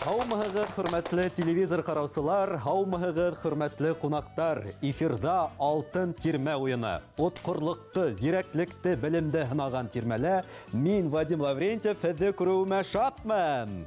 Һаумыһығыҙ, хөрмәтле телевизор ҡараусылар, һаумыһығыҙ, хөрмәтле ҡунаҡтар. Эфирҙа алтын тирмә уйыны. Отҡорлоҡто, зирәклекте, белемде һынаған тирмәлә мин, Вадим Лаврентьев, һеҙҙе күреүемә шатмын.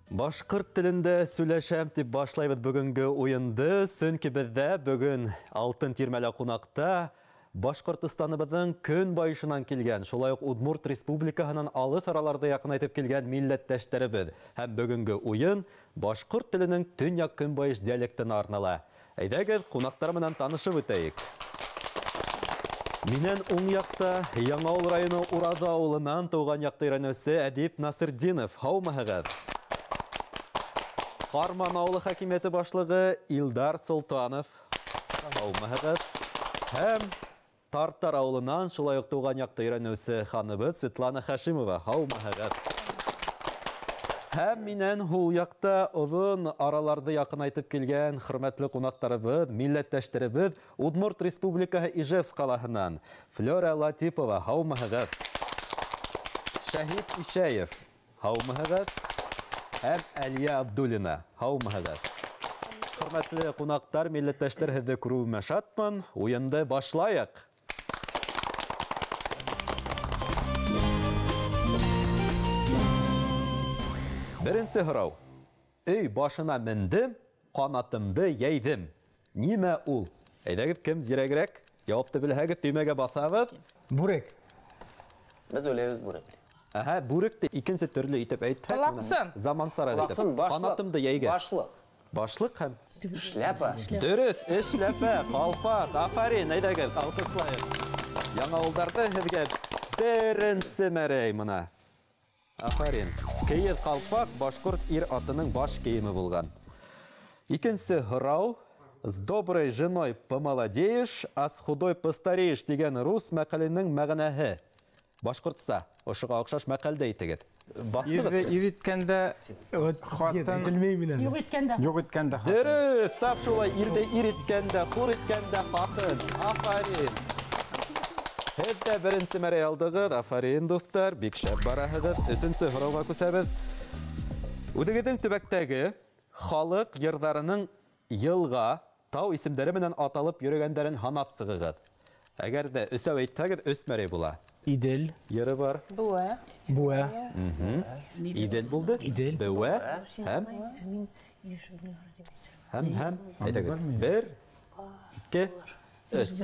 Башҡорт телендә сөйләшәм тип башлайбыҙ бөгөнгө уйынды, сөнки беҙҙә бөгөн алтын тирмәлә ҡунаҡта Башҡортостаныбыҙҙың көнбайышынан килгән, шулай уҡ Удмурт Республикаһынан алыҫ араларҙы яҡынайтып килгән милләттәштәребеҙ. Һәм бөгөнгө уйын башҡорт теленең төньяҡ-көнбайыш диалектына арнала. Әйҙәгеҙ, ҡунаҡтар менән танышып үтәйек. Минән уң яҡта Яңауыл районы Ураҙа ауылынан тыуған яҡты өйрәнеүсе Әдип Насыртдинов. Һаумыһығыҙ? Ҡарман ауылы хакимиәте башлығы Илдар Солтанов. Һаумыһығыҙ? Һәм Тартар ауылынан шулай уҡ тыуған яҡты өйрәнеүсе ханыбыҙ Светлана Хашимова. Һаумыһығыҙ? Һәм минән һул яҡта оҙон араларҙы яҡынайтып килгән хөрмәтле ҡунаҡтарыбыҙ, милләттәштәребеҙ Удмурт Республикаһы Ижевск ҡалаһынан Флера Латипова. Һаумыһығыҙ? Шәһит Ишәев. Һаумыһығыҙ? Һәм Әлиә Абдуллина. Һаумыһығыҙ? Хөрмәтле ҡунаҡтар, милләттәштәр, һеҙҙе күреүемә шатмын. Уйынды башлайыҡ. Беренсе һорау. Өй башына мендем, ҡанатымды йәйҙем. Нимә ул? Әйҙәгеҙ, кем зирәгерәк? Яуапты белһәгеҙ, төймәгә баҫабыҙ. Бүрек. Беҙ уйлайбыҙ бүрек. Әһә, бүректе икенсе төрлө итеп әйтһәк, Ҡолаҡсын. Замансараҡ итеп. Ҡолаҡсын, башлыҡ. Ҡанатымды йәйгәс. Башлыҡ. Башлыҡ һәм Шляпа. Дөрөҫ, эшләпә, ҡалпаҡ. Афарин, әйҙәгеҙ, алҡышлайыҡ. Яңауылдарҙы һеҙгә беренсе мәрәй мына. Афарин. Кейеҙ ҡалпаҡ башҡорт ир атының баш кейеме булған. Икенсе һорау. С доброй женой помолодеешь, а с худой постареешь тигән рус мәҡәленең мәғәнәһе. Башҡортса, ошоға оҡшаш мәҡәлде әйтегеҙ. Баҫтығыҙ. Ирҙе ир иткәндә хатын Белмәйем мин әле. Юҡ иткәндә. Юҡ иткәндә хатын. Дөрөҫ, тап шулай, ирҙе ир иткәндә, хур иткәндә хатын. Афарин. Һеҙ ҙә беренсе мәрәй алдығыҙ. Афарин, дуҫтар, бик шәп бараһығыҙ. Өсөнсө һорауға күсәбеҙ. Үҙегеҙҙең төбәктәге халыҡ йырҙарының йылға, тау исемдәре менән аталып йөрөгәндәрен һанап сығығыҙ. Әгәр ҙә өсәү әйтһәгеҙ, өс мәрәй була. Иҙел. Йыры бар. Быуә. Быуә. Иҙел булды. Иҙел. Быуә. Һәм? Һәм, һәм. Әйтәгеҙ. Бер, ике, өс.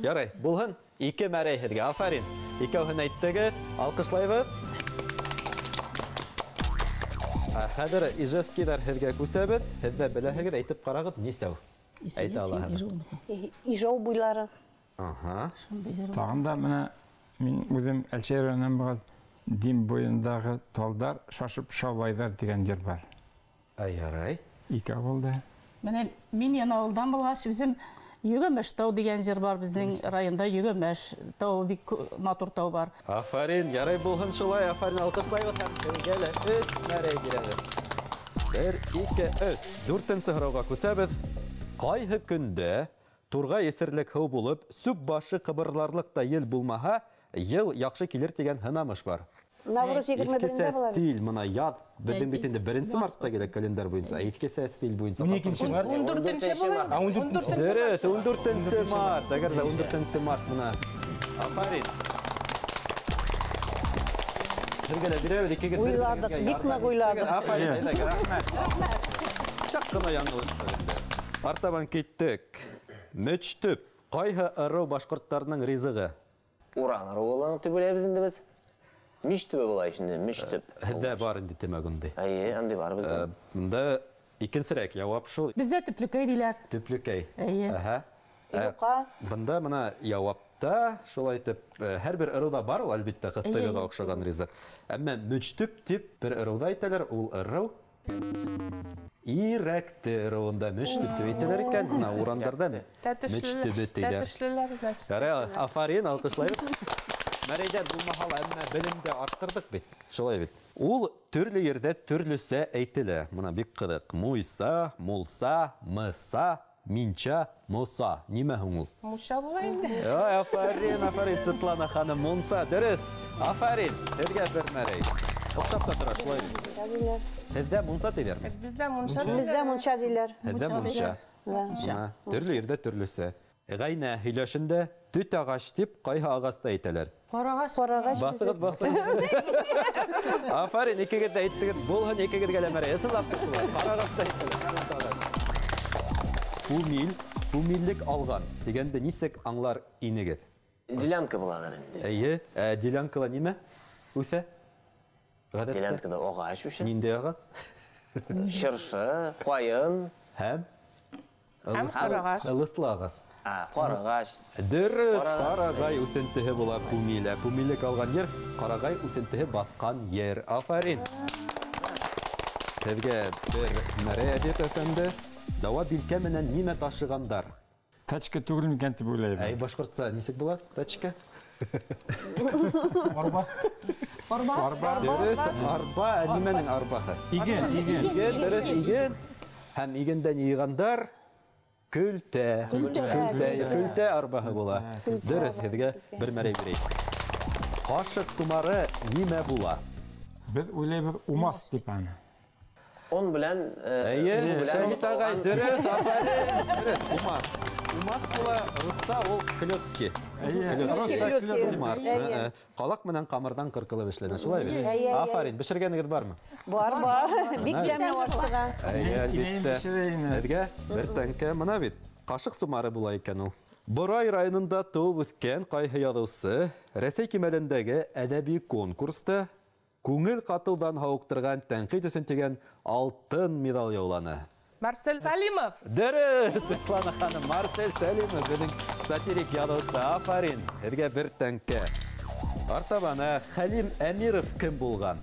Ярай, булһын. Ике мәрәй һеҙгә. Афарин. Икәүһен әйттегеҙ. Алҡышлайбыҙ. Хәҙер Ижевскийҙар һеҙгә күсәбеҙ. Һеҙ ҙә беләһегеҙ, әйтеп ҡарағыҙ, нисәү? Әйтә алаһығыҙ. Ижау буйлары. Аһа. Тағын да мына мин үҙем Әлшәй районынан булғас, Дим буйындағы талдар шашып шаулайҙар тигән ер бар. Ай, ярай. Ике ауылда. Менә мин Яңауылдан булғас, үҙем Йөгәмәш тау дигән җыр бар безнең районда, Йөгәмәш тау бик матур тау бар. Афарин, ярай булһын шулай, афарин, алҡышлайбыҙ һәм һеҙгә лә өс мәрәй бирәбеҙ. Бер, ике, өс. Дүртенсе һорауға күсәбеҙ. Ҡайһы көндә турғай эсерлек һыу булып, сүп башы ҡыбырларлыҡ та ел булмаһа, йыл яҡшы килер тигән һынамыш бар. Навруз егерме Иҫкесә берендә була бит. стиль, мына яҙ, беҙҙең бит инде беренсе мартта килә календарь буйынса, иҫкесә стиль буйынса. Ун икенсе март. Ун дүртенсе була. А, ун дүртенсе. Дөрөҫ, ун дүртенсе март. Әгәр ҙә ун дүртенсе март мына. Афарин. Һеҙгә лә бирәбеҙ, икегеҙ бер Уйладыҡ, бергә бик ныҡ ярҙам уйладыҡ. итегеҙ. Афарин, әйҙәгеҙ, рәхмәт. Саҡ ҡына яңылыштыҡ инде. Артабан киттек. Мөчтөп. Ҡайһы ырыу башҡорттарының ризығы? Уран ырыуы тип уйлайбыҙ инде беҙ. Миш төбө була инде, миш төп. Һеҙҙә бар инде тимәк ундай. Эйе, андай бар беҙҙә. Бында икенсерәк яуап шул. Беҙҙә төплөкәй тиләр. Төплөкәй. Эйе. Әһә. Юҡа. Бында мына яуапта шулай итеп, һәр бер ырыуҙа бар ул, әлбиттә, ҡыҫтыйға оҡшаған ризыҡ. Әммә мөчтөп тип бер ырыуҙа әйтәләр, ул ырыу Ирәкте ырыуында мөчтөп тип әйтәләр икән. Мына урамдарҙа мөчтөбө тиләр. Тәтешлеләр нәфсе. Ярай, афарин, алҡышлайбыҙ. Мәрәйҙәр булмаһа ла, әммә белемде арттырҙыҡ бит. Шулай бит. Ул төрлө ерҙә төрлөсә әйтелә. Мына бик ҡыҙыҡ. Муйса, мулса, мыса, минча, муса. Нимә һуң ул? Муша була инде. Ай, афарин, афарин, Светлана ханым, мунса, дөрөҫ. Афарин, һеҙгә бер мәрәй. Оҡшап та тора, шулай бит. Һеҙҙә мунса тиҙәрме? Беҙҙә мунса. Беҙҙә мунса тиҙәр. Һеҙҙә мунса. Төрлө ерҙә төрлөсә. Ғәйнә һөйләшендә төт ағас тип ҡайһы ағасты әйтәләр? Ҡарағас. Ҡарағас. Баҫығыҙ, баҫығыҙ. Афарин, икегеҙ дә әйттегеҙ. Булһын икегеҙгә лә мәрәй. Ысынлап та шулай. Ҡарағасты әйтәләр. Төт ағас. Пумил, пумиллек алған тигәнде нисек аңлар инегеҙ? Делянка буладыр инде. Эйе, делянкала нимә үҫә? Ғәҙәттә. Делянкада ағас үҫә. Ниндәй ағас? Шыршы, ҡайын. Һәм? Һәм ҡарағас. Ылыҫлы ағас. Ҡарағас. Дөрөҫ, ҡарағай үҫентеһе була пумилә. Пумиллек алған ер, ҡарағай үҫентеһе баҫҡан ер. Афарин. Һеҙгә бер мәрәй, Әдип әфәнде. Дауа билкә менән нимә ташығандар? Тачка түгел микән тип уйлайым. Әй, башҡортса нисек була тачка? Арба. Арба. Арба. Дөрөҫ, арба. Нимәнең арбаһы? Иген, иген. Иген, дөрөҫ, иген. Һәм игендән йыйғандар көлтә. Көлтә. Көлтә, көлтә арбаһы була. Дөрөҫ, һеҙгә бер мәрәй бирәйек. Ҡашыҡ сумары нимә була? Беҙ уйлайбыҙ умас тип аны. Он белән, Әйе, он белән Шәһит ағай, алған. дөрөҫ, афарин, дөрөҫ, умас. Умас була, русса ул клёцки. Әйе, Клёцки. русса Клёцки. Сумар. Әйе. Ҡалаҡ менән ҡамырҙан ҡырҡылып эшләнә, шулай бит? Әйе, әйе. Афарин, бешергәнегеҙ бармы? Бар, бар. Бик тәмле ашыға. Әйе, Инәйем әлбиттә. бешерә ине. Һеҙгә бер тәңкә мына бит. Ҡашыҡ сумары була икән ул. Борай районында тыуып үҫкән ҡайһы яҙыусы Рәсәй кимәлендәге әҙәби конкурста күңел ҡатыуҙан һауыҡтырған тәнҡит өсөн тигән алтын миҙал яуланы. Марсель Сәлимов. Дөрөҫ, Светлана ханым, Марсель Сәлимов беҙҙең сатирик яҙыусы. Афарин, һеҙгә бер тәңкә. Артабан, Хәлим Әмиров кем булған?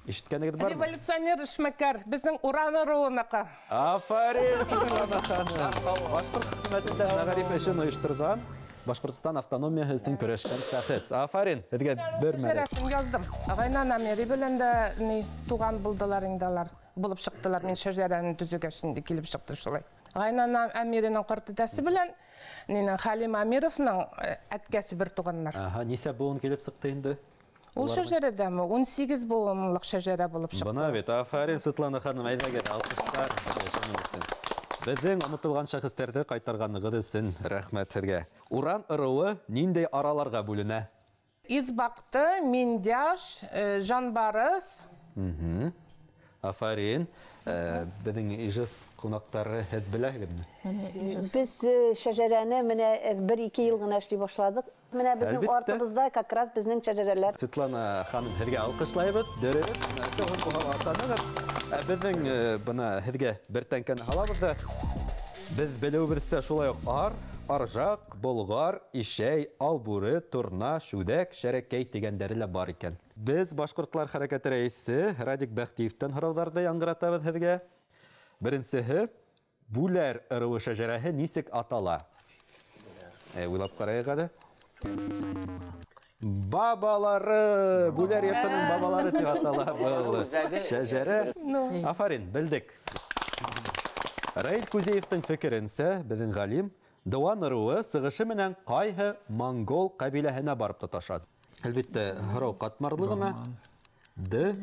Ишеткәнегеҙ бармы? Революционер эшмәкәр, беҙҙең Уран ырыуыныҡы. Афарин, Светлана ханым. Башҡорт хөкүмәтендә мәғариф эшен ойошторған, Башҡортостан автономияһы өсөн көрәшкән шәхес. Афарин, һеҙгә бер мәрәк. Шәжәрәсен яҙҙым. Ғайнан Әмири белән дә ни туған булдылар инде алар. Булып сыҡтылар, мин шәжәрәне төҙөгәс инде килеп сыҡты шулай. Ғайнан Әмиринең ҡартатасы белән нинең Хәлим Әмировның әткәсе бер туғаннар. Аһа, нисә быуын килеп сыҡты инде? Ул шәжәрәдәме? 18 быуынлыҡ шәжәрә булып сыҡты. Бына бит, афарин, Светлана ханым, әйҙәгеҙ, алҡыштар шуның өсөн. Беҙҙең онотолған шәхестәрҙе ҡайтарғанығыҙ өсөн рәхмәт һеҙгә. Уран ырыуы ниндәй араларға бүленә? Избаҡты, Миндяш, Жанбарыс. Афарин. Беҙҙең Ижевск ҡунаҡтары һеҙ беләһегеҙме? Беҙ шәжәрәне менә бер-ике йыл ғына эшләй башланыҡ. Менә беҙҙең Әлбиттә. артыбыҙҙа как раз беҙҙең шәжәрәләр. Светлана ханым, һеҙгә алҡышлайбыҙ. Дөрөҫ. Атанығыҙ. Беҙҙең бына һеҙгә бер тәңкәне һалабыҙ ҙа. Беҙ белеүебеҙсә шулай уҡ ар, аржаҡ, болғар, ишәй, албүре, торна, шүҙәк, шәрәкәй тигәндәре лә бар икән. Беҙ Башҡортлар хәрәкәте рәйесе Радик Бәхтиевтән һорауҙарҙы яңғыратабыҙ һеҙгә. Беренсеһе, Бүләр ырыуы шәжәрәһе нисек атала? Уйлап ҡарайыҡ әле. Бабалары, Бүләр йортоноң бабалары тип атала был шәжәрә. Афарин, белдек. Раил Кузеевтың фекеренсә, беҙҙең ғалим Дыуан ырыуы сығышы менән ҡайһы монгол ҡәбиләһенә барып тоташа? Әлбиттә, һорау ҡатмарлы ғына. Д.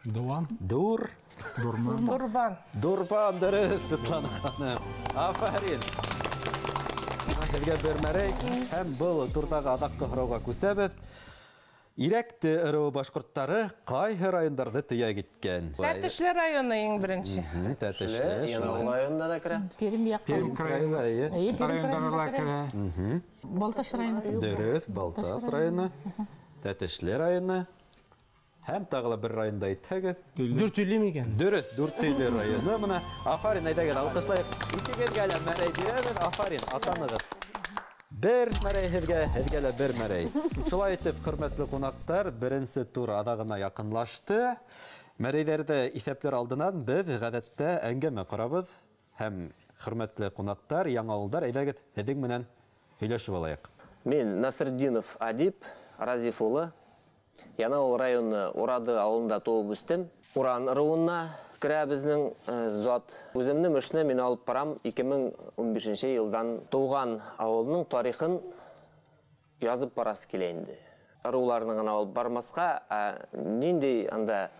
Дыуан. Дур. Дурман. Дурбан. Дурбан, дөрөҫ, Светлана ханым. Афарин. Һеҙгә бер мәрәй һәм был турҙағы аҙаҡҡы һорауға күсәбеҙ. Ирәкте ырыуы башҡорттары ҡайһы райондарҙы төйәк иткән? Тәтешле районы иң беренсе. Тәтешле, Яңауыл шулай. районында да керә. Пермь яҡ. Пермь крайы. Крайы, эйе. Эйе, Пермь Райондары ла крайында керә. Балтас районы. Дөрөҫ, Балтас районы. Тәтешле районы. Һәм тағы ла бер районда әйтһәгеҙ. Дүртөйлө микән? Дөрөҫ, Дүртөйлө районы. Мына афарин, әйҙәгеҙ, алҡышлайыҡ. Икегеҙгә лә мәрәй бирәбеҙ. Афарин, атанығыҙ. Бер мәрәй һеҙгә, һеҙгә лә бер мәрәй. Шулай итеп, хөрмәтле ҡунаҡтар, беренсе тур аҙағына яҡынлашты. Мәрәйҙәрҙе иҫәпләр алдынан беҙ ғәҙәттә әңгәмә ҡорабыҙ. Һәм хөрмәтле ҡунаҡтар, яңауылдар, әйҙәгеҙ, һеҙҙең менән һөйләшеп алайыҡ. Мин Насретдинов Адип Разиф улы. Яңауыл районы Урады ауылында тыуып үстем. Уран ырыуына керә беҙҙең зат. Үҙемдең эшне мин алып барам ике мең ун бишенсе йылдан. Тыуған ауылының тарихын язып барасы килә инде. ырыуларны гына алып бармаска, ә нинди анда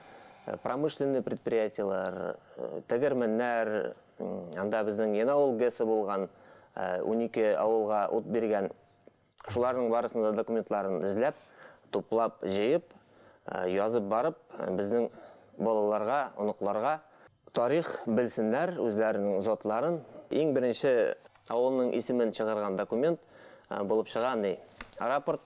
промышленный предприятиелар, тегермәннәр, анда безнең Янаул ГЭСы булган, 12 авылга ут биргән. Шуларның барысын да документларын эзләп, туплап, җыеп, язып барып, безнең балаларга, оныкларга тарих белсеннәр, үзләренең затларын. Иң беренче авылның исемен чыгарган документ булып чыга ни? Рапорт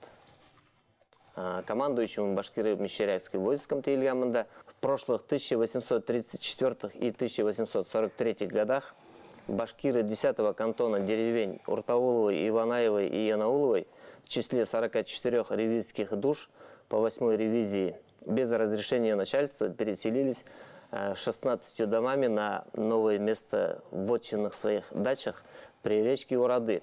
командующему Башкиры Мещерякским войском диелгән монда. В прошлых 1834 и 1843 годах башкиры 10-го кантона деревень Уртауловой, Иванаевой и Янауловой в числе 44 ревизских душ по 8-й ревизии без разрешения начальства переселились 16 домами на новое место в вотчинных своих дачах при речке Урады,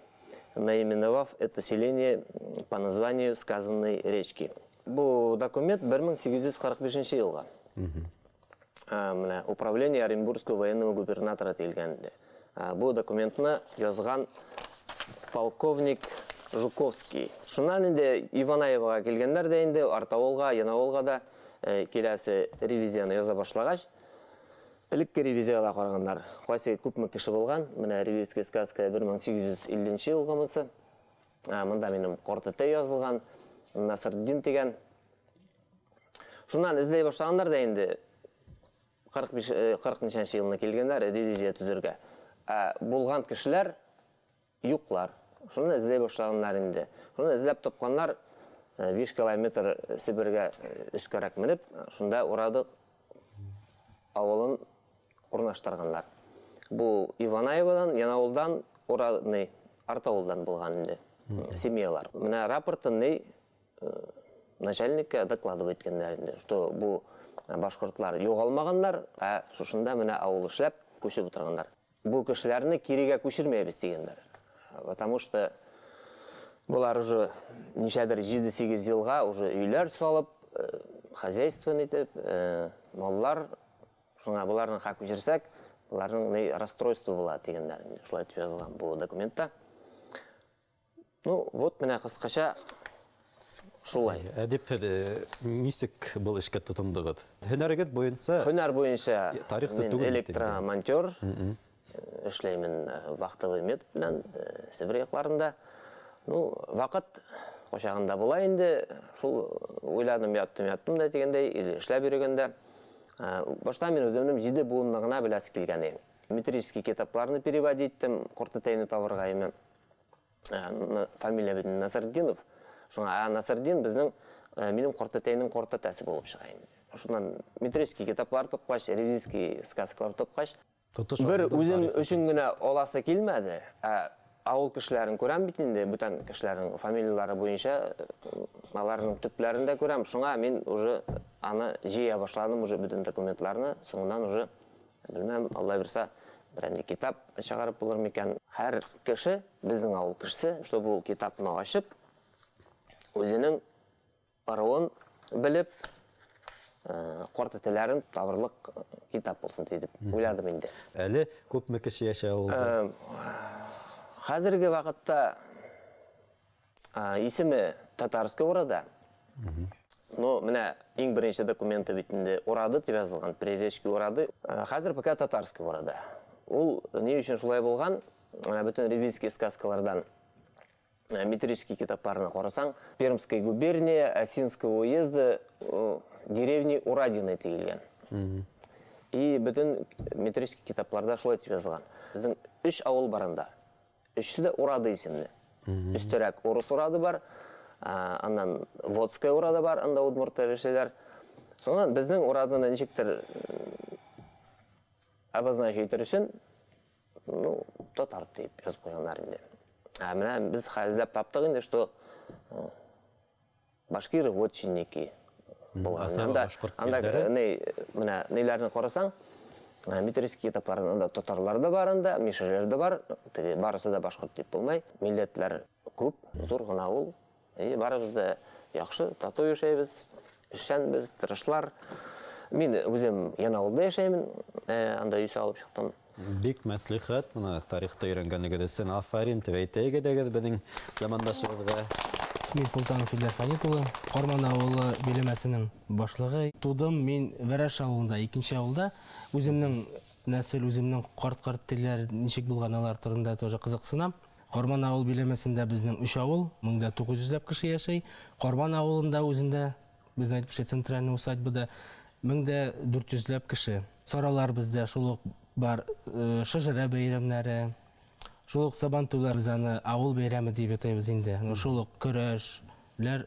наименовав это селение по названию сказанной речки. Бу документ 1845 елга. Менә управление Оренбургского военного губернатора диелгән иде. Бу документны язган полковник Жуковский. Шуннан инде Иванаевага килгәннәр дә инде Артавылга, Янаулга да киләсе ревизияны яза башлагач, элекке ревизияга караганнар. Кайсы күпме кеше булган? Менә ревизская сказка 1850 елгы монысы. Монда минем картәтәй язылган, Насырдин дигән. Шуннан эзләй башлаганнар да инде 45 40 ничәнче елны килгәннәр ревизия төзергә. Ә булган кешеләр юклар. Шуны эзләй башлаганнар инде. Шуны эзләп тапканнар 5 километр Себергә өскәрәк менеп, шунда Урадык авылын урнаштырганнар. Бу Иванаевадан, Янаулдан, Урадны, Артавылдан булган инде семьялар. Менә рапортын ни начальникка докладывать иткәннәр инде, что бу башкортлар югалмаганнар, ә шушында менә авыл эшләп күчеп утырганнар. Бу кешеләрне кирегә күчермәйбез дигәннәр. Потому что булар уже ничәдер 7-8 елга уже өйләр салып, хозяйство итеп, маллар, шуңа буларны ха күчерсәк, буларның ни расстройство була дигәннәр инде. Шулай дип язылган бу документта. Ну, вот менә кыскача шулай. Әдип, нисек был эшкә тотындыгыз? Һөнәрегез буенча? Һөнәр буенча Тарихсы мин түгел бит инде. электромонтер. Эшләймен вахтовый метод белән Себер якларында. Ну, вакыт кочагында була инде. Шул уйладым, яттым, яттым да дигәндәй, или эшләп йөргәндә. Башта мин үземнең 7 буынны гына беләсе килгән идем. Метрический китапларны переводить иттем, картәтәйне табырга име. Фамилия бит Насырдинов. Шуңа Насырдин безнең минем картәтәйнең картәтәсе булып чыга инде. Шуннан метрический китаплар тапкач, ревизский сказкалар тапкач, Тотыш бер авылдан үзем тарих өчен генә аласы килмәде. Ә авыл кешеләрен күрәм бит инде, бүтән кешеләрнең фамилияләре буенча аларның төпләрен дә күрәм. Шуңа мин уже аны җыя башладым, уже бүтән документларны. Соңыннан уже белмәм, Алла бирсә, берәр китап чыгарып булыр микән. Һәр кеше, безнең авыл кешесе, чтобы ул китапны ачып, үзенең ыруын белеп, картәтәләрен табырлык китап булсын дип уйладым инде. Әле күпме кеше яшәй авылда? Хәзерге вакытта исеме Татарская Урада. Но менә иң беренче документы бит инде Урады дип язылган, Приречки Урады. Хәзер пока Татарская Урада. Ул ни өчен шулай булган? Менә бөтен ревизский сказкалардан метрический китапларына карасаң, Пермская губерния, Осинского уезда, деревни Урадины диелгән. И бөтен метрический китапларда шулай дип язылган. Безнең 3 авыл бар анда. Өчесе дә Урады исемле. Өстәрәк Урыс Урады бар, аннан Водская Урада бар, анда удмуртлар яшиләр. Соңыннан безнең Урадыны ничектер обозначить итер өчен, ну, татар дип язып куйганнар инде. Ә менә без эзләп таптык инде, что башкиры вотчинники булган. Ата Анда, башкорт анда, ирләре. менә ниләрне карасаң, метрический китапларында татарлар да бар анда, мишәрләр дә бар, теге барысы да башкорт дип булмай. Милләтләр күп, зур гына ул. И барыбыз да яхшы, тату яшәйбез, эшчәнбез, тырышлар. Мин үзем Янаулда яшәймен, анда өй салып чыктым. Бик мәслихәт, моны тарихта өйрәнгәнегез өчен афәрин дип әйтәйек әйдәгез безнең замандашыбызга. Мин Султанов Илдар Фанит улы, Ҡарман ауылы биләмәсенең башлығы. Тудым мин Вәрәш ауылында, икенсе ауылда. Үҙемдең нәсел, үҙемдең ҡарт-ҡарт телдәр нисек булған алар турында тоже ҡыҙыҡсынам. Ҡарман ауыл биләмәсендә беҙҙең 3 ауыл, 1900 ләп кеше йәшәй. Ҡарман ауылында үҙендә, беҙҙең әйтеп центральный усадьбада 1400 ләп кеше. Саралар беҙҙә шул уҡ бар, шәжәрә бәйрәмдәре, шул уҡ сабантуйлар, беҙ аны ауыл бәйрәме тип атайбыҙ инде. Шул уҡ көрәшләр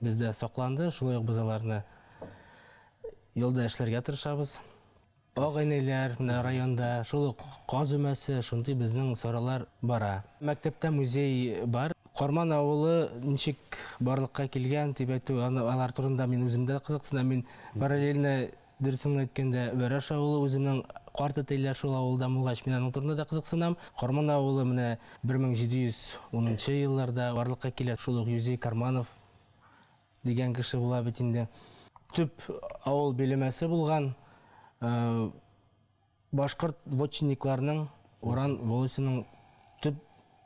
беҙҙә саҡланды, шулай уҡ беҙ аларны йылда эшләргә тырышабыҙ. Ағайнеләр менә районда, шул уҡ ҡаҙ өмәсе, шундай беҙҙең саралар бара. Мәктәптә музей бар. Ҡарман ауылы нисек барлыҡҡа килгән тип әйтеү, алар турында мин үҙем дә ҡыҙыҡсынам. Мин параллельно, дөрөҫөн әйткәндә, Вәрәш ауылы үҙемдең ҡарт әтәйләр шул ауылдан булғас, мин аның турында да ҡыҙыҡсынам. Ҡарман ауылы менә 1710 йылларда барлыҡҡа килә. Шул уҡ Юзей Карманов дигән кеше була бит инде. Төп ауыл биләмәсе булған башҡорт вотчинникларының Уран волосының төп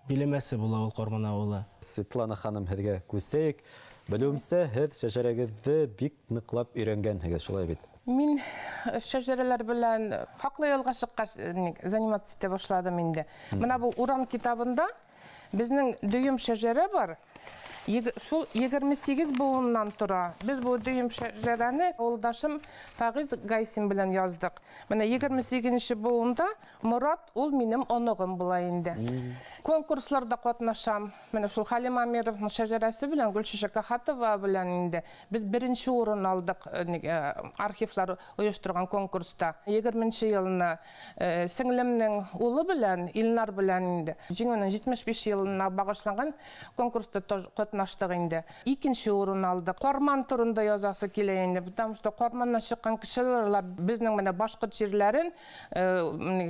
биләмәсе була ул Ҡарман ауылы. Светлана ханым, һеҙгә күсәйек. Белеүемсә, һеҙ шәжәрәгеҙҙе бик ныҡлап өйрәнгәнһегеҙ, шулай бит? Мин шәжәрәләр белән хаҡлы юлға сыҡҡас заниматься итә башладым инде. Мына был Уран китабында беҙҙең дөйөм шәжәрә бар. Шул 28 быуыннан тора. Беҙ был дөйөм шәжәрәне ауылдашым Фағиз Гайсин белән яҙҙыҡ. Мына 28-нсе быуында Морат, ул минең оноғом була инде. Конкурсларда ҡатнашам. Мына шул Халим Амировның шәжәрәсе белән Гөлшишә Кахатова белән инде беҙ беренсе урын алдыҡ, архивлар ойошторған конкурста. 20-нсе йылына сеңлемнең улы белән Илнар белән инде Җиңүнең 75 йылына бағышланған конкурста ҡатнаштыҡ инде. Икенсе урын алдыҡ. Ҡарман турында язасы килә инде, потому что Ҡарманнан сыҡҡан кешеләр алар беҙҙең менә башҡорт җирләрен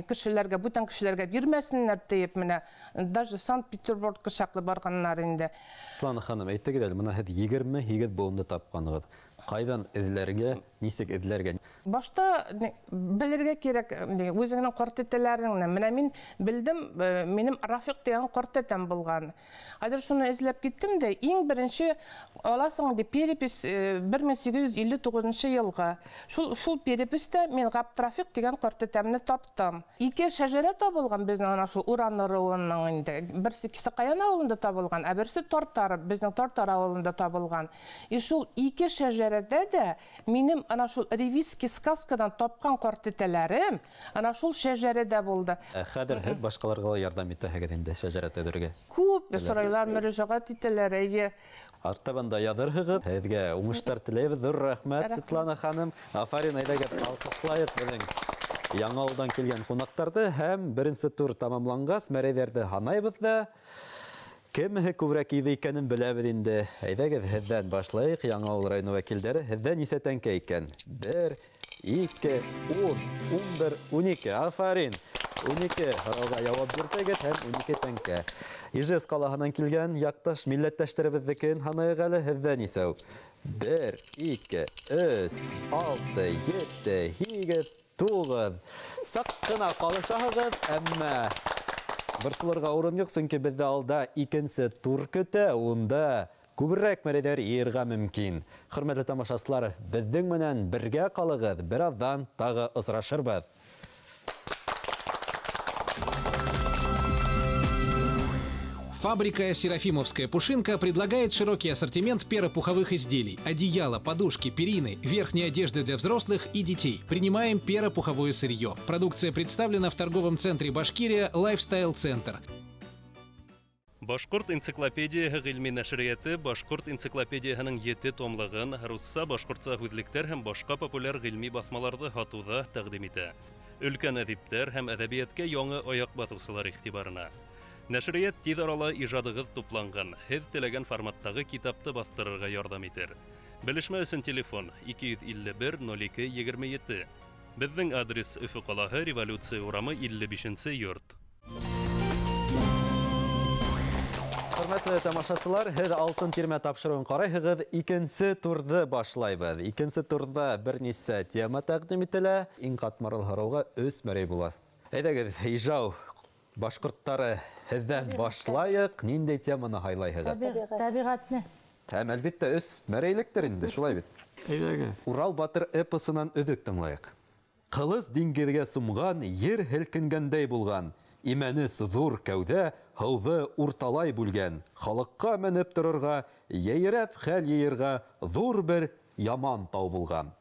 кешеләргә, бүтән кешеләргә бирмәсеннәр диеп, менә даже Санкт-Петербургка чаклы барғаннар инде. Светлана ханым, әйтегеҙ әле, бына һеҙ 28 быуынды тапҡанығыҙ. Ҡайҙан эҙләргә, нисек эҙләргә? Башта белергә кәрәк үҙеңдең ҡарт әтәләреңне. Менә мин белдем, минең Рафиҡ тигән ҡарт әтәм булған. Хәҙер шуны эҙләп киттем дә, иң беренсе аласың дип перепись 1859 йылғы. Шул переписьтә мин Ғабдрафиҡ тигән ҡарт әтәмне таптым. Ике шәжәрә табылған беҙҙең ана шул Уран ырыуының инде. Берсе Кисеҡаян ауылында табылған, ә берсе Тартар, беҙҙең Тартар ауылында табылған. И шул ике шәжәрәдә дә минем ана шул ревизский сказкадан тапҡан ҡарт әтәләрем ана шул шәжәрәдә булды. Хәҙер һеҙ башҡаларға ла ярҙам итәһегеҙ инде шәжәрә төҙөргә. Күп сорайлар, мөрәжәғәт итәләр, эйе. Артабан да яҙырһығыҙ. Һеҙгә уңыштар теләйбеҙ. Ҙур рәхмәт, Светлана ханым. Афарин, әйҙәгеҙ, алҡышлайыҡ беҙҙең Яңауылдан килгән ҡунаҡтарҙы. Һәм беренсе тур тамамланғас, мәрәйҙәрҙе һанайбыҙ ҙа. Кемеһе күберәк иҙе икәнен беләбеҙ инде. Әйҙәгеҙ, һеҙҙән башлайыҡ, Яңауыл районы вәкилдәре. Һеҙҙә нисә тәңкә икән? 1, 2, 10, 11, 12. Афарин! 12 һорауға яуап бирҙегеҙ һәм 12 тәңкә. Ижевск ҡалаһынан килгән яҡташ милләттәштәребеҙҙекен һанайыҡ әле. Һеҙҙә нисәү? 1, 2, 3, 6, 7, 8, 9. Саҡ ҡына ҡалышаһығыҙ, әммә борсолорға урын юҡ, сөнки беҙҙе алда икенсе тур көтә, унда күберәк мәрәйҙәр йыйырға мөмкин. Хөрмәтле тамашасылар, беҙҙең менән бергә ҡалығыҙ, бер аҙҙан тағы осрашырбыҙ. Фабрика «Серафимовская пушинка» предлагает широкий ассортимент перопуховых изделий, одеяла, подушки, перины, верхней одежды для взрослых и детей. Принимаем перопуховое сырье. Продукция представлена в торговом центре «Башкирия» «Лайфстайл Центр». Башҡорт энциклопедияһы ғилми нәшриәте Башҡорт энциклопедияһының 7 томлығын русса, башҡортса һүҙлектәр һәм башҡа популяр ғилми баҫмаларҙы һатыуҙа тәҡдим итә. Өлкән әҙиптәр һәм әҙәбиәткә яңы аяҡ баҫыусылар иғтибарына. Нәшриәт тиҙ арала ижадығыҙ тупланған, һеҙ теләгән форматтағы китапты баҫтырырға ярҙам итер. Белешмә өсөн телефон 251 02 27. Беҙҙең адрес Өфө ҡалаһы, Революция урамы 55 йорт. Хөрмәтле тамашасылар, һеҙ Алтын тирмә тапшырыуын ҡарайһығыҙ. Икенсе турҙы башлайбыҙ. Икенсе турҙа бер нисә тема тәҡдим ителә. Иң ҡатмарлы һорауға 3 мәрәй була. Әйҙәгеҙ, Ижау Башҡорттары, һеҙҙән башлайыҡ. Ниндәй теманы һайлайһығыҙ? Тәбиғәтне. Һәм әлбиттә өс мәрәйлектер инде, шулай бит. Әйҙәгеҙ. Урал батыр эпосынан өҙөк тыңлайыҡ. Ҡылыс диңгеҙгә сумған, ер һелкенгәндәй булған. Имәнес ҙур кәүҙә һыуҙы урталай бүлгән. Халыҡҡа менеп торорға, йәйрәп хәл йыйырға ҙур бер яман тау булған.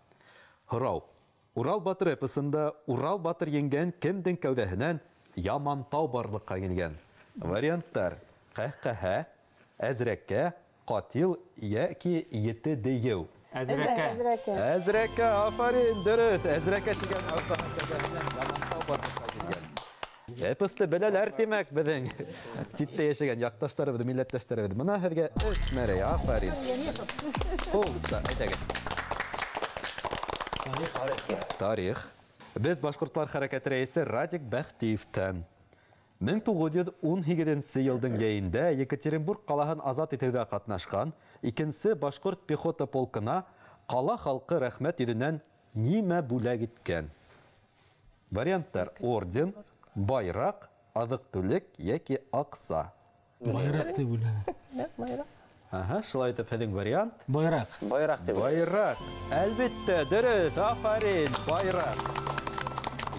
Һорау. Урал батыр эпосында Урал батыр еңгән кемдең кәүҙәһенән яман тау барлыҡҡа килгән? Варианттар: ҡәһҡәһә, әзрәккә, ҡатил йәки ете дейеү. Әзрәкә. Әзрәкә, афарин, дөрөҫ. Әзрәкә тигән аждаһа кәүҙәһенән яман тау барлыҡҡа килгән. Эпосты беләләр, тимәк, беҙҙең ситтә йәшәгән яҡташтарыбыҙ, милләттәштәребеҙ. Бына һеҙгә өс мәрәй, афарин. Ул, әйҙәгеҙ. Тарих. Беҙ башҡортлар хәрәкәте рәйесе Радик Бәхтиевтән. 1918 йылдың йәйендә Екатеринбург ҡалаһын азат итеүҙә ҡатнашҡан икенсе башҡорт пехота полкына ҡала халҡы рәхмәт йөҙөнән нимә бүләк иткән? Варианттар: орден, байраҡ, аҙыҡ-түлек йәки аҡса. Байраҡ тип уйлайым. Байраҡ. Аһа, шулай итеп һеҙҙең вариант? Байраҡ. Байраҡ тип уйлайым. Байраҡ. Әлбиттә, дөрөҫ, афарин, байраҡ.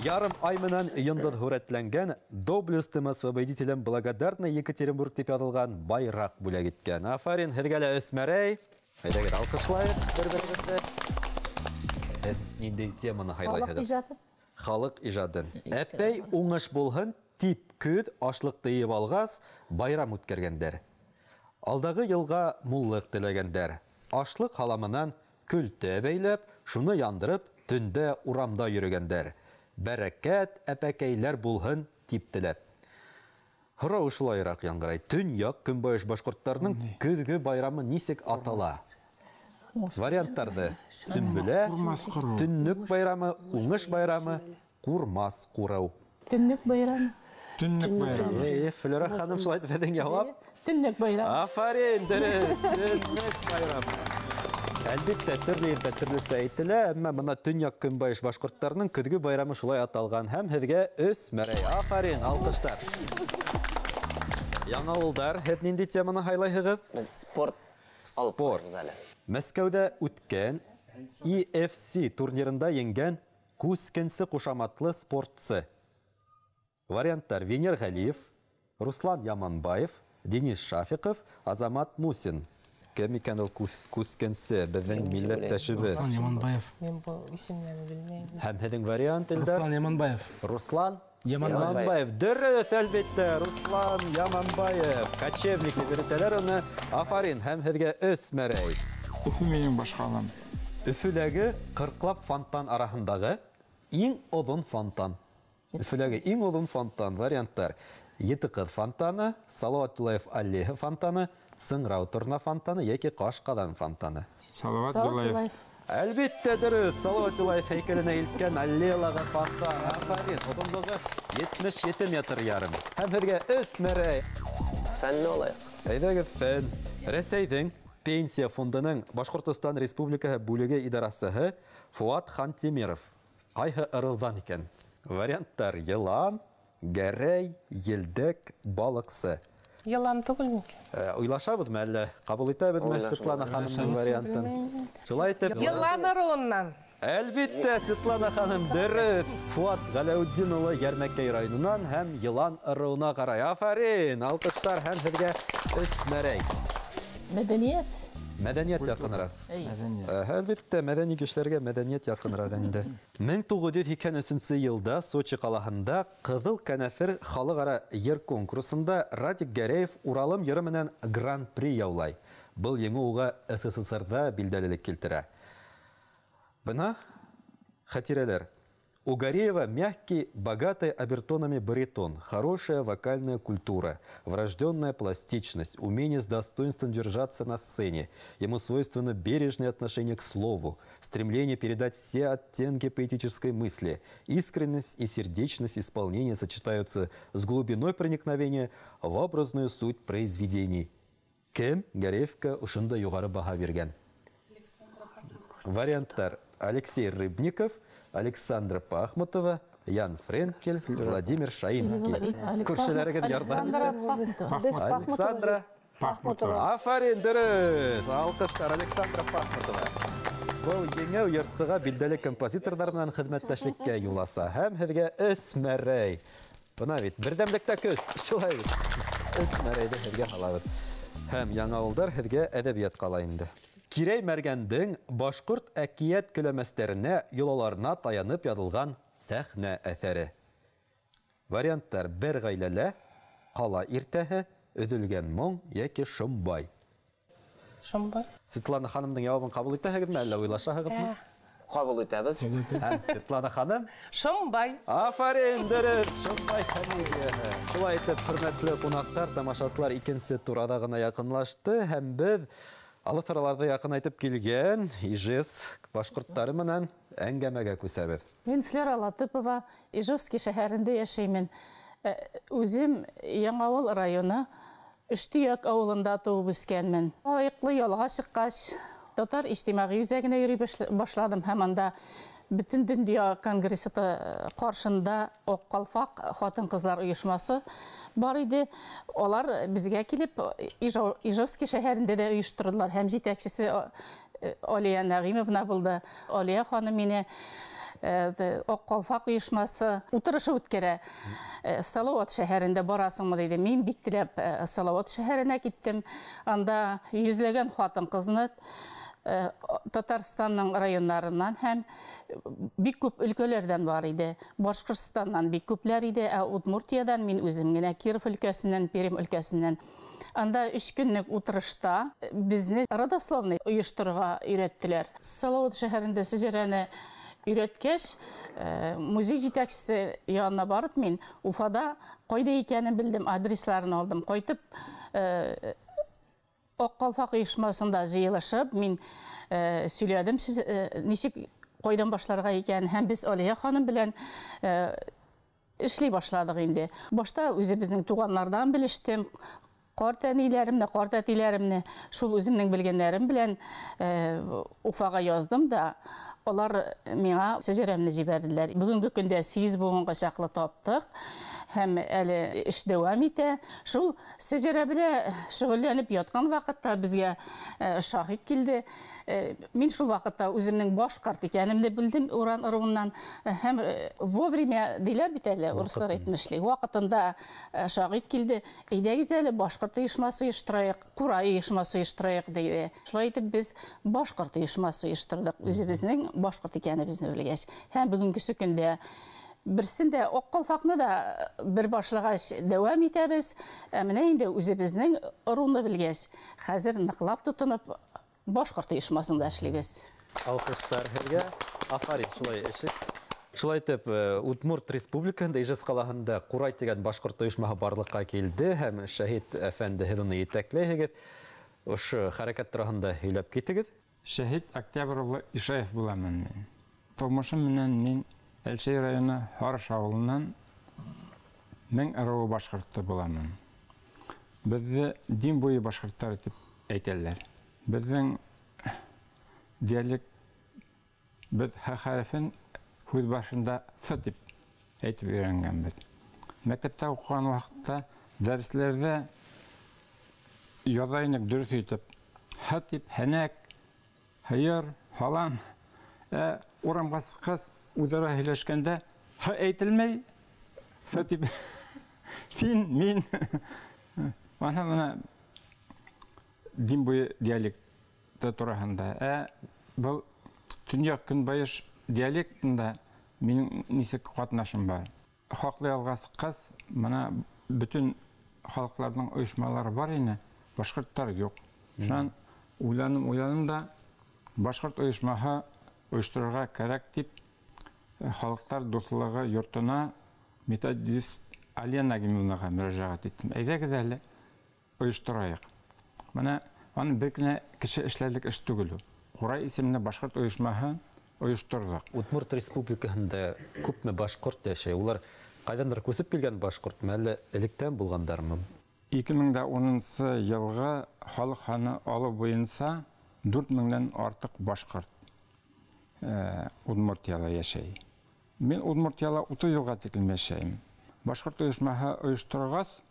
Ярым ай менән йондоҙ һүрәтләнгән доблестным освободителям благодарный Екатеринбург тип яҙылған байраҡ бүләк иткән. Афарин, һеҙгә лә өс мәрәй. Әйҙәгеҙ, алҡышлайыҡ бер-беребеҙҙе. Һеҙ ниндәй теманы һайлайһығыҙ? Халыҡ ижады. Халыҡ ижадын. Әпәй уңыш булһын тип көҙ ашлыҡты йыйып алғас, байрам үткәргәндәр. Алдағы йылға муллыҡ теләгәндәр. Ашлыҡ һаламынан көлтә бәйләп, шуны яндырып, төндә урамда йөрөгәндәр. Бәрәкәт әпәкәйләр булһын тип теләп. Һорау шулайыраҡ яңғырай. Төньяҡ көнбайыш башҡорттарының көҙгө байрамы нисек атала? Варианттарҙы: Сөмбөлә, Төннөк байрамы, Уңыш байрамы, Ҡурмас ҡурыу. Төннөк байрамы. Төннөк байрамы. Эй, Флюра ханым, шулай итеп һеҙҙең яуап? Төннөк байрамы. Афарин, дөрөҫ. Төннөк байрамы. Әлбиттә, төрлө ерҙә төрлөсә әйтелә, әммә бына төньяҡ көнбайыш башҡорттарының көҙгө байрамы шулай аталған. Һәм һеҙгә өс мәрәй. Афарин, алҡыштар. Яңауылдар, һеҙ ниндәй теманы һайлайһығыҙ? Беҙ спорт алып Спорт. барабыҙ әле. Мәскәүҙә үткән EFC турнирында еңгән Күскенсе ҡушаматлы спортсы. Варианттар: Венер Ғәлиев, Руслан Яманбаев, Денис Шафиҡов, Азамат Мусин. Кем икән ул күскенсе? Беҙҙең милләттәшебеҙ. Руслан Яманбаев. Мин был исемдәрҙе белмәйем. Һәм һеҙҙең вариант, Илдар? Руслан Яманбаев. Руслан Яманбаев. Яманбаев. Дөрөҫ, әлбиттә, Руслан Яманбаев. Кочевник тип йөрөтәләр уны. Афарин, һәм һеҙгә өс мәрәй. Өфө минең башҡалам. Өфөләге ҡырҡлап фонтан араһындағы иң оҙон фонтан. Өфөләге иң оҙон фонтан. Варианттар: Ете ҡыҙ фонтаны, Салауат Юлаев аллеяһы фонтаны, Сыңрау торна фонтаны йәки Ҡашҡаҙан фонтаны. Салауат Салауат Юлаев. Юлаев. Әлбиттә, дөрөҫ. Салауат Юлаев һәйкәленә илткән аллеялағы фонтан. Афарин, оҙонлоғо 77 метр ярым. Һәм һеҙгә өс мәрәй. Фәнне алайыҡ. Әйҙәгеҙ, фән. Рәсәйҙең Пенсия фондының Башҡортостан Республикаһы бүлеге идарасыһы Фуат Хантимиров ҡайһы ырыуҙан икән? Варианттар: йылан, гәрәй, елдәк, балыҡсы. Йылан түгел микән? Уйлашабыҙмы әллә? Ҡабул итәбеҙме Уйлашабыҙ. Светлана ханымдың вариантын? Шулай итеп, Йылан ырыуынан. Әлбиттә, Светлана ханым, дөрөҫ. Фуат Ғәләүетдин улы Йәрмәкәй районынан һәм йылан ырыуына ҡарай. Афарин, алҡыштар һәм һеҙгә өс мәрәй. Мәҙәниәт. Мәҙәниәт яҡыныраҡ. Мәҙәниәт. Әлбиттә, мәҙәни кешеләргә мәҙәниәт яҡыныраҡ инде. 1983 йылда Сочи ҡалаһында Ҡыҙыл кәнәфер халыҡ-ара йыр конкурсында Радик Гәрәев Уралым йыры менән гран-при яулай. Был еңеү уға СССРҙа билдәлелек килтерә. Бына хәтирәләр. У Гареева мягкий, богатый обертонами баритон, хорошая вокальная культура, врожденная пластичность, умение с достоинством держаться на сцене. Ему свойственно бережное отношение к слову, стремление передать все оттенки поэтической мысли. Искренность и сердечность исполнения сочетаются с глубиной проникновения в образную суть произведений. Кем Гареевка ошонда юғары баһа биргән? Варианттар: Алексей Рыбников, Александра Пахмутова, Ян Френкель, Владимир Шаинский. Күршеләрегеҙ ярҙам итте. Александра Пахмутова. Афарин, дөрөҫ! Алҡыштар Александра Пахмутова. Был еңеү йырсыға билдәле композиторҙар менән хеҙмәттәшлеккә юл аса. Һәм һеҙгә Эсмәрәй. Бына бит, берҙәмлектә көс, шулай бит. Эсмәрәйҙе һеҙгә һалабыҙ. Һәм яңауылдар һеҙгә әҙәбият ҡала инде. Кирәй Мәргәндең башҡорт әкиәт көләмәстәренә, йолаларына таянып яҙылған сәхнә әҫәре. Варианттар: бер ғаиләлә, ҡала иртәһе, өҙөлгән моң йәки Шомбай. Шомбай. Светлана ханымдың яуабын ҡабул итәһегеҙме, әллә уйлашаһығыҙмы? Ҡабул итәбеҙ. Һәм Светлана ханым? Шомбай. Афарин, дөрөҫ, Шомбай комедияһы. Шулай итеп, хөрмәтле ҡунаҡтар, тамашасылар, икенсе тур аҙағына яҡынлашты һәм беҙ алыҫ араларҙы яҡынайтып килгән Ижевск башҡорттары менән әңгәмәгә күсәбеҙ. Мин Флера Латыпова, Ижевский шәһәрендә йәшәймен. Үҙем Яңауыл районы Өштөяк ауылында тыуып үҫкәнмен. Лайыҡлы ялға сыҡҡас, Татар ижтимағи үҙәгенә йөрөй башладым һәм анда Бөтөн донъя конгрессы ҡаршында Аҡ ҡалфаҡ ҡатын-ҡыҙлар ойошмаһы бар ине. Алар беҙгә килеп Ижевский шәһәрендә дә ойошторҙолар һәм етәксесе Алия Нәғимовна булды. Алия ханым мине Аҡ ҡалфаҡ ойошмаһы ултырышы үткәрә. Салауат шәһәрендә барасыңмы тине. Мин бик теләп Салауат шәһәренә киттем. Анда йөҙләгән ҡатын-ҡыҙны Татарстанның районнарынан һәм бик күп өлкәләрҙән бар ине. Башҡортостандан бик күпләр ине, ә Удмуртиядан мин үҙем генә, Киров өлкәсеннән, Пермь өлкәсеннән. Анда 3 көнлөк утырышта безне родословный ойошторорға өйрәттеләр. Салауат шәһәрендә сәжәрәне өйрәткәс, музей етәксесе янына барып мин Уфада ҡайҙа икәнен белдем, адресларын алдым. Ҡайтып Аҡ ҡалфаҡ ойошмаһында йыйылышып, мин сөйләдем, нисек ҡайҙан башларға икән, һәм беҙ Алия ханым белән эшләй башладыҡ инде. Башта үҙебеҙҙең туғанларҙан белештем, ҡарт әниләремне, ҡарт әтиләремне, шул үҙемдең белгәндәрем белән Уфаға яҙҙым да, алар миңа сәжәрәмне ебәрҙеләр. Бөгөнгө көндә 8 быуынға саҡлы таптыҡ һәм әле эш дауам итә. Шул сәжәрә белән шөғөлләнеп ятҡан ваҡытта беҙгә шаһит килде. Мин шул ваҡытта үҙемдең башҡорт икәнемде белдем Уран ырыуынан һәм вовремя тиләр бит әле, урыҫтар әйтмешләй. Ваҡытында шаһит килде. Әйҙәгеҙ әле башҡорт ойошмаһы ойошторайыҡ, Ҡурай ойошмаһы ойошторайыҡ тине. Шулай итеп беҙ башҡорт ойошмаһы ойошторҙоҡ, үҙебеҙҙең башҡорт икәнебеҙҙе белгәс. Һәм бөгөнгөсө көндә берсен дә Аҡ ҡалфаҡны да бер башлағас дауам итәбеҙ. Ә менә инде үҙебеҙҙең ырыуны белгәс, хәҙер ныҡлап тотоноп башҡорт ойошмаһында эшләйбеҙ. Алҡыштар һеҙгә. Афарин, шулай эше. Шулай итеп, Удмурт Республикаһында Ижевск ҡалаһында Ҡурай тигән башҡорт ойошмаһы барлыҡҡа килде һәм Шәһит әфәнде һеҙ уны етәкләйһегеҙ. Ошо хәрәкәт тураһында һөйләп китегеҙ. Шәһит Октябрь улы Ишаев буламын мин. Тормошом менән мин Әлшәй районы Һарыш ауылынан Мең ырыуы башҡорто буламын. Беҙҙе Дим буйы башҡорттары тип әйтәләр. Беҙҙең диалект, беҙ Һ хәрефен һүҙ башында Ҫ тип әйтеп өйрәнгәнбеҙ. Мәктәптә уҡыған ваҡытта дәресләрҙә яҙа инек дөрөҫ итеп Һ тип һәнәк, һыйыр, һалам. Урамға сыҡҡас үҙара һөйләшкәндә Һ әйтелмәй, Ҫ тип фин, мин. Ана бына Дим буйы диалекты тураһында. Был төньяҡ көнбайыш диалектында минең нисек ҡатнашым бар. Хаҡлы ялға сыҡҡас, бына бөтөн халыҡларҙың ойошмалары бар ине, башҡорттар юҡ. Шунан уйланым да, башҡорт ойошмаһы ойошторорға кәрәк тип Халыҡтар дуҫлығы йортона методист Алия Нагимовнаға мөрәжәғәт иттем. Әйҙәгеҙ әле ойошторайыҡ. Бына аны бер генә кеше эшләрлек эш түгел ул. Ҡурай исемле башҡорт ойошмаһы ойошторҙоҡ. Удмурт Республикаһында күпме башҡорт йәшәй? Улар ҡайҙандыр күсеп килгән башҡортмы, әллә электән булғандармы? 2010 йылғы халыҡ һаны алыу буйынса 4000-дән артыҡ башҡорт Удмуртияла йәшәй. Мин Удмуртияла 30 йылға тиклем йәшәйем. Башҡорт ойошмаһы ойошторғас,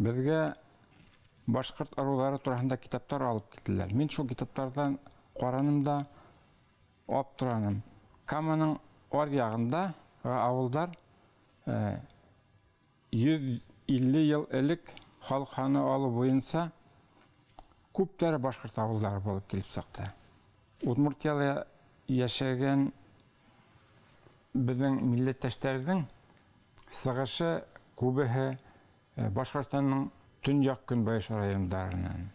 беҙгә башҡорт ырыуҙары тураһында китаптар алып килделәр. Мин шул китаптарҙан ҡараным да аптыраным. Каманың ар яғында ауылдар 150 йыл элек халыҡ һаны алыу буйынса күптәре башҡорт ауылдары булып килеп сыҡты. Удмуртияла йәшәгән беҙҙең милләттәштәрҙең сығышы күбеһе Башҡортостандың төньяҡ-көнбайыш райондарынан.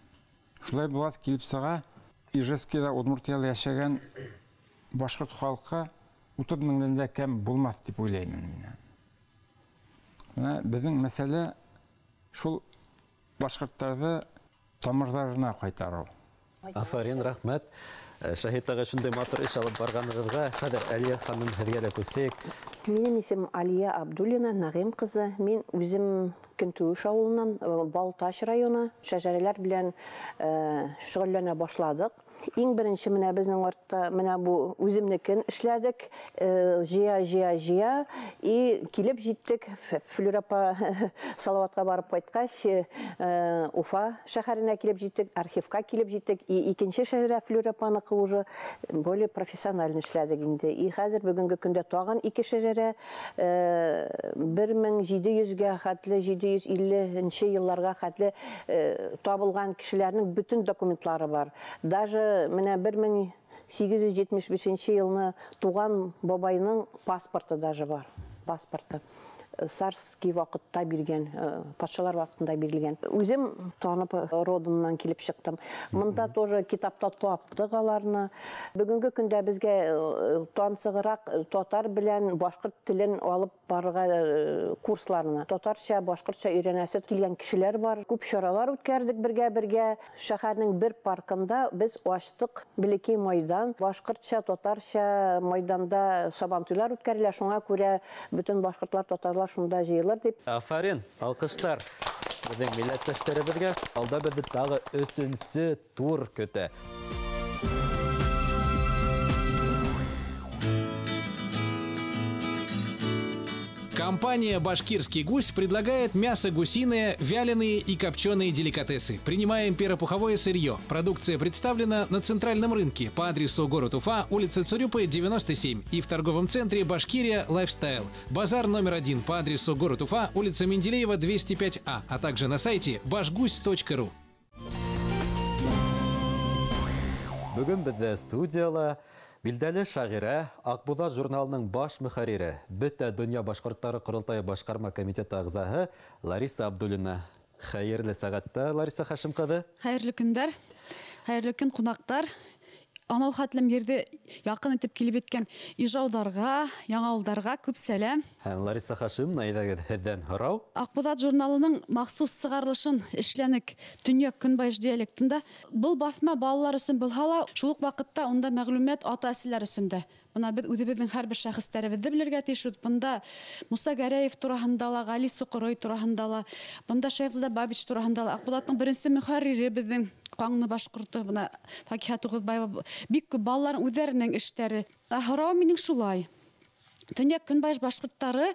Шулай булғас килеп сыға, Ижевскийҙа Удмуртияла йәшәгән башҡорт халҡы 30 меңдән дә кәм булмаҫ тип уйлаймын мин. Бына беҙҙең мәсьәлә шул башҡорттарҙы тамырҙарына ҡайтарыу. Афарин, рәхмәт. Шаһит ағай, шундай матур эш алып барғанығыҙға. Хәҙер Әлиә ханым, һеҙгә лә күсәйек. Минең исемем Алия Абдуллина, Нағим ҡыҙы. Мин үҙем Көнтүеш ауылынан, Балтач районы, шәжәрәләр белән шөғөлләнә башладыҡ. Иң беренсе менә беҙҙең артта менә бу үҙемнекен эшләдек, җыя и килеп җиттек. Флюра апа Салаватҡа барып ҡайтҡас, Уфа шәһәренә килеп җиттек, архивка килеп җиттек. И икенсе шәжәрә Флюра апаныҡы уже более профессионально эшләдек инде. И хәҙер бөгөнгө көндә тағын ике шәжәрә 1700-гә хәтле 750 йылларға хәтле табылған кешеләрнең бөтен документлары бар. Даже менә 1875 йылны туган бабайның паспорты даже бар. Паспорты. Царский ваҡытта биргән, патшалар ваҡытында бирелгән. Үҙем танып родыннан килеп сыҡтым. Мында тоже китапта таптыҡ аларны. Бөгөнгө көндә беҙгә тансығыраҡ татар белән башҡорт телен алып барырға курсларына. Татарса, башҡортса өйрәнәсе килгән кешеләр бар. Күп чаралар үткәрҙек бергә-бергә. Шәһәрнең бер паркында беҙ астыҡ бәләкәй майҙан. Башҡортса, татарса майҙанда сабантуйлар үткәрелә. Шуңа күрә бөтөн башҡортлар, татарлар шунда жыйылыр дип. Афарин, алҡыштар беҙҙең милләттәштәребеҙгә. Алда беҙҙе тағы өсөнсө тур көтә. Компания «Башкирский гусь» предлагает мясо гусиное, вяленые и копченые деликатесы. Принимаем перопуховое сырье. Продукция представлена на центральном рынке по адресу город Уфа, улица Цурюпы, 97 и в торговом центре «Башкирия Лайфстайл». Базар номер 1 по адресу город Уфа, улица Менделеева, 205А, а также на сайте башгусь.ру. Бөгөн беҙҙә студияла билдәле шағирә, Аҡбуҙат журналының баш мөхәррире, бөтә донъя башҡорттары ҡоролтайы башҡарма комитеты ағзаһы Лариса Абдуллина. Хәйерле сәғәттә, Лариса Хашим ҡыҙы. Хәйерле көндәр, хәйерле көн ҡунаҡтар. Анау хәтлем ерҙе яҡын итеп килеп еткән ижаударға, яңауылдарға күп сәләм. Һәм Лариса Хашимовна, әйҙәгеҙ, һеҙҙән һорау. Аҡбуҙат журналының махсус сығарылышын эшләнек төньяҡ көнбайыш диалектында. Был баҫма балалар өсөн булһа ла, шул уҡ ваҡытта унда мәғлүмәт ата-әсәләр өсөн дә. Бына беҙ үҙебеҙҙең һәр бер шәхестәребеҙҙе белергә тейеш. Бында Муса Гәрәев тураһында ла, Ғали Соҡорой тураһында ла, бында Шәйхзада Бабич тураһында ла. Аҡбуҙаттың беренсе мөхәррире беҙҙең Ҡаңлы башҡорто, бына Факиһа Туғыҙбаева, бик күп балаларың үҙҙәренең эштәре. Һорауым минең шулай. Төньяҡ көнбайыш башҡорттары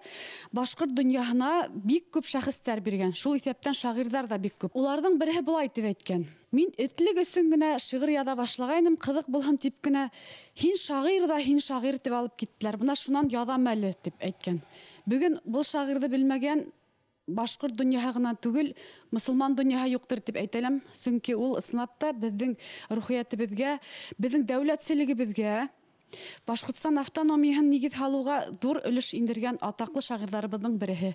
башҡорт донъяһына бик күп шәхестәр биргән. Шул иҫәптән шағирҙар ҙа бик күп. Уларҙың береһе былай тип әйткән: Мин этлек өсөн генә шиғыр яҙа башлағайным, ҡыҙыҡ булһын тип кенә, һин шағир ҙа, һин шағир тип алып киттеләр. Бына шунан яҙам әле тип әйткән. Бөгөн был шағирҙы белмәгән башҡорт донъяһы ғына түгел, мосолман донъяһы юҡтыр тип әйтәләм. Сөнки ул ысынлап та беҙҙең рухиәтебеҙгә, беҙҙең дәүләтселегебеҙгә, Башҡортостан автономияһын нигеҙ һалыуға ҙур өлөш индергән атаҡлы шағирҙарыбыҙҙың береһе.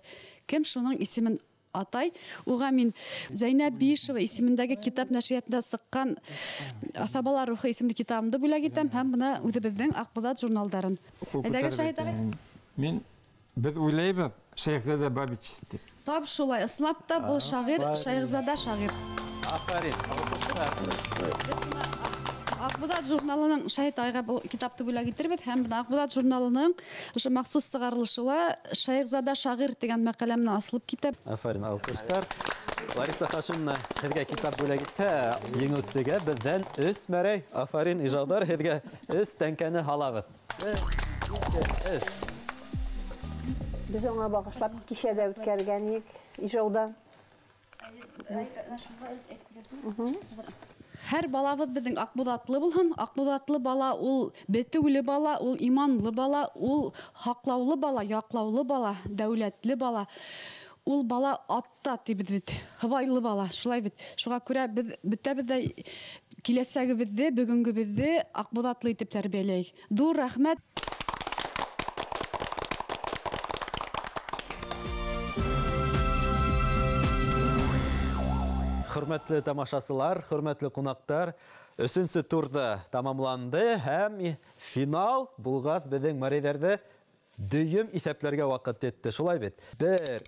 Кем шуның исемен атай? Уға мин Зәйнәб Биишева исемендәге китап нәшриәтендә сыҡҡан Аҫабалар рухы исемле китабымды бүләк итәм һәм бына үҙебеҙҙең Аҡбуҙат журналдарын. Әйҙәгеҙ, Шаһит ағай. Мин беҙ уйлайбыҙ Шәйхзада Бабич тип. Тап шулай, ысынлап та был шағир Шәйхзада шағир. Афарин, алҡыштар. Аҡбуҙат журналының Шаһит ағайға был китапты бүләк итербеҙ һәм бына Аҡбуҙат журналының ошо махсус сығарылышы ла Шәйхзада шағир тигән мәҡәлә менән асылып китә. Афарин, алҡыштар. Лариса Хашимовна, һеҙгә китап бүләк итә. Еңеүсегә беҙҙән 3 мәрәй. Афарин, ижауҙар, һеҙгә 3 тәңкәне һалабыҙ. 1, 2, 3. Без аңа багышлап кичә дә үткәргән идек Ижауда. Һәр балабыҙ беҙҙең аҡбуҙатлы булһын. Аҡбуҙатлы бала ул бетеүле бала, ул иманлы бала, ул һаҡлаулы бала, яҡлаулы бала, дәүләтле бала. Ул бала атта тибеҙ бит, һыбайлы бала, шулай бит. Шуға күрә беҙ бөтәбеҙ ҙә киләсәгебеҙҙе, бөгөнгөбөҙҙө аҡбуҙатлы итеп тәрбиәләйек. Ҙур рәхмәт. Хөрмәтле тамашасылар, хөрмәтле ҡунаҡтар, өсөнсө турҙа тамамланды һәм финал булғас беҙҙең мәрейҙәрҙе дөйөм иҫәпләргә ваҡыт етте. Шулай бит. 1,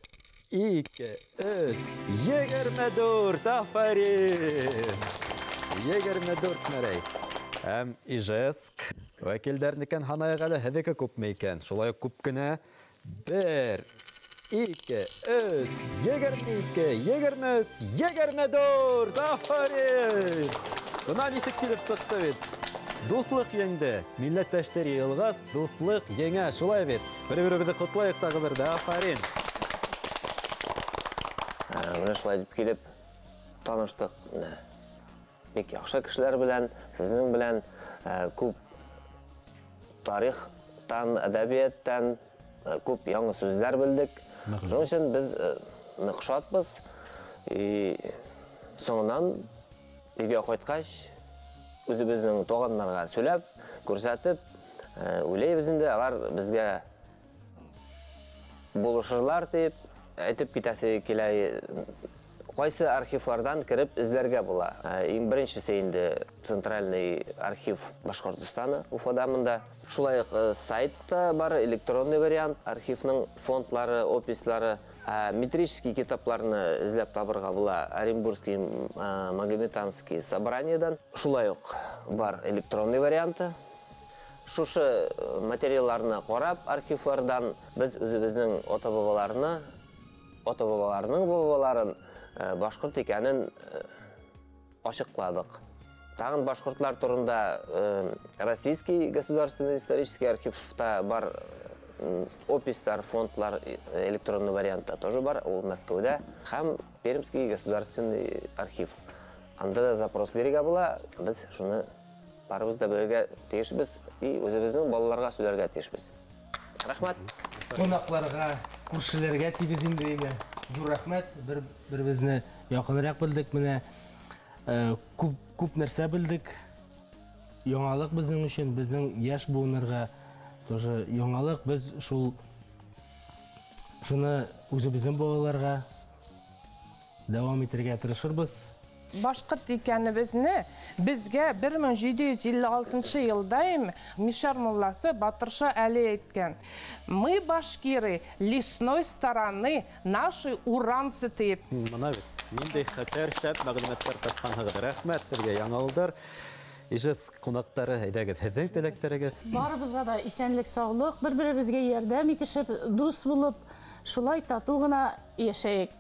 2, 3, 24, афарин! 24 мәрей. Һәм Ижевск вәкилдәренекен һанайыҡ әле, һеҙҙеке күпме икән? Шулай уҡ күп кенә. 1, 2, 3, 22, 23, 24, афарин! Бына нисек килеп сыҡты бит. Дуҫлыҡ еңде. Милләттәштәр йыйылғас, дуҫлыҡ еңә, шулай бит. Бер-беребеҙҙе ҡотлайыҡ тағы бер ҙә, афарин! Менә шулай дип килеп таныштыҡ. Бик яҡшы кешеләр белән, һеҙҙең белән күп тарихтан, әҙәбиәттән күп яңы сүҙҙәр белдек. Шуның өсөн беҙ ныҡ шатбыҙ. Соңынан өйгә ҡайтҡас, үҙебеҙҙең туғандарға һөйләп, күрһәтеп, уйлайбыҙ инде, алар беҙгә булышырлар тип әйтеп китәсе килә. Ҡайсы архивларҙан кереп эҙләргә була. Иң беренсеһе инде Центральный архив Башҡортостана Уфада мында. Шулай уҡ сайтта бар электронный вариант, архивның фондлары, опислары, метрический китапларны эҙләп табырға була Оренбургский Магометанский собраниедан. Шулай уҡ бар электронный варианты. Шушы материалларны ҡарап архивлардан беҙ үҙебеҙҙең ата-бабаларны, ата-бабаларының бабаларын башҡорт икәнен асыҡланыҡ. Тағын башҡортлар турында Российский государственный исторический архивта бар опистар, фондлар, электронный вариантта тоже бар, ул Мәскәүҙә. Һәм Пермский государственный архив. Анда да запрос бирергә була, беҙ шуны барыбыҙ да белергә тейешбеҙ и үҙебеҙҙең балаларға һөйләргә тейешбеҙ. Рәхмәт. Ҡунаҡларға, күршеләргә тибеҙ инде. Ҙур рәхмәт, бер-беребеҙҙе яҡыныраҡ белдек, менә күп нәрсә белдек. Яңалыҡ беҙҙең өсөн, беҙҙең йәш быуындарға тоже яңалыҡ. Беҙ шуны үҙебеҙҙең балаларға дауам итергә тырышырбыҙ. Башҡорт икәнебеҙне беҙгә 1756 йылда Мишәр мулласы Батырша Әле әйткән. Мы башкиры лесной стороны, наши уранцы тип. Мына бит, ниндәй хәтәр шәп мәғлүмәттәр тапҡанһығыҙ. Рәхмәт һеҙгә, яңауылдар. Ижевск ҡунаҡтары, әйҙәгеҙ, һеҙҙең теләктәрегеҙ. Барыбыҙға да иҫәнлек, саулыҡ, бер-беребеҙгә ярҙам итешеп, дуҫ булып, шулай татыу ғына йәшәйек.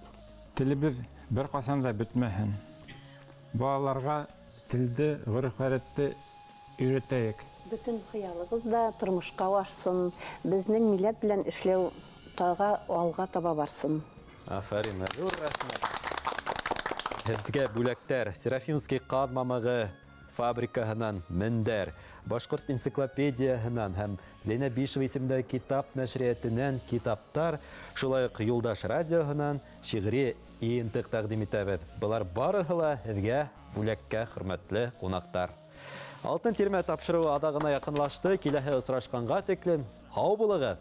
Телебеҙ бер ҡасан да бөтмәһен. Балаларға телде, ғөрөф-ғәҙәтте өйрәтәйек. Бөтөн хыялығыҙ да тормошҡа ашсын, беҙҙең милләт белән эшләү тағы алға таба барсын. Афарин, ҙур рәхмәт. Һеҙгә бүләктәр: Серафимский ҡаҙ мамығы фабрикаһынан мендәр, Башҡорт энциклопедияһынан һәм Зәйнәб Бишева исемендәге китап нәшриәтенән китаптар, шулай уҡ Юлдаш радиоһынан шиғри йыйынтыҡ тәҡдим итәбеҙ. Былар барыһы ла һеҙгә бүләккә, хөрмәтле ҡунаҡтар. Алтын тирмә тапшырыуы аҙағына яҡынлашты. Киләһе осрашҡанға тиклем һау булығыҙ.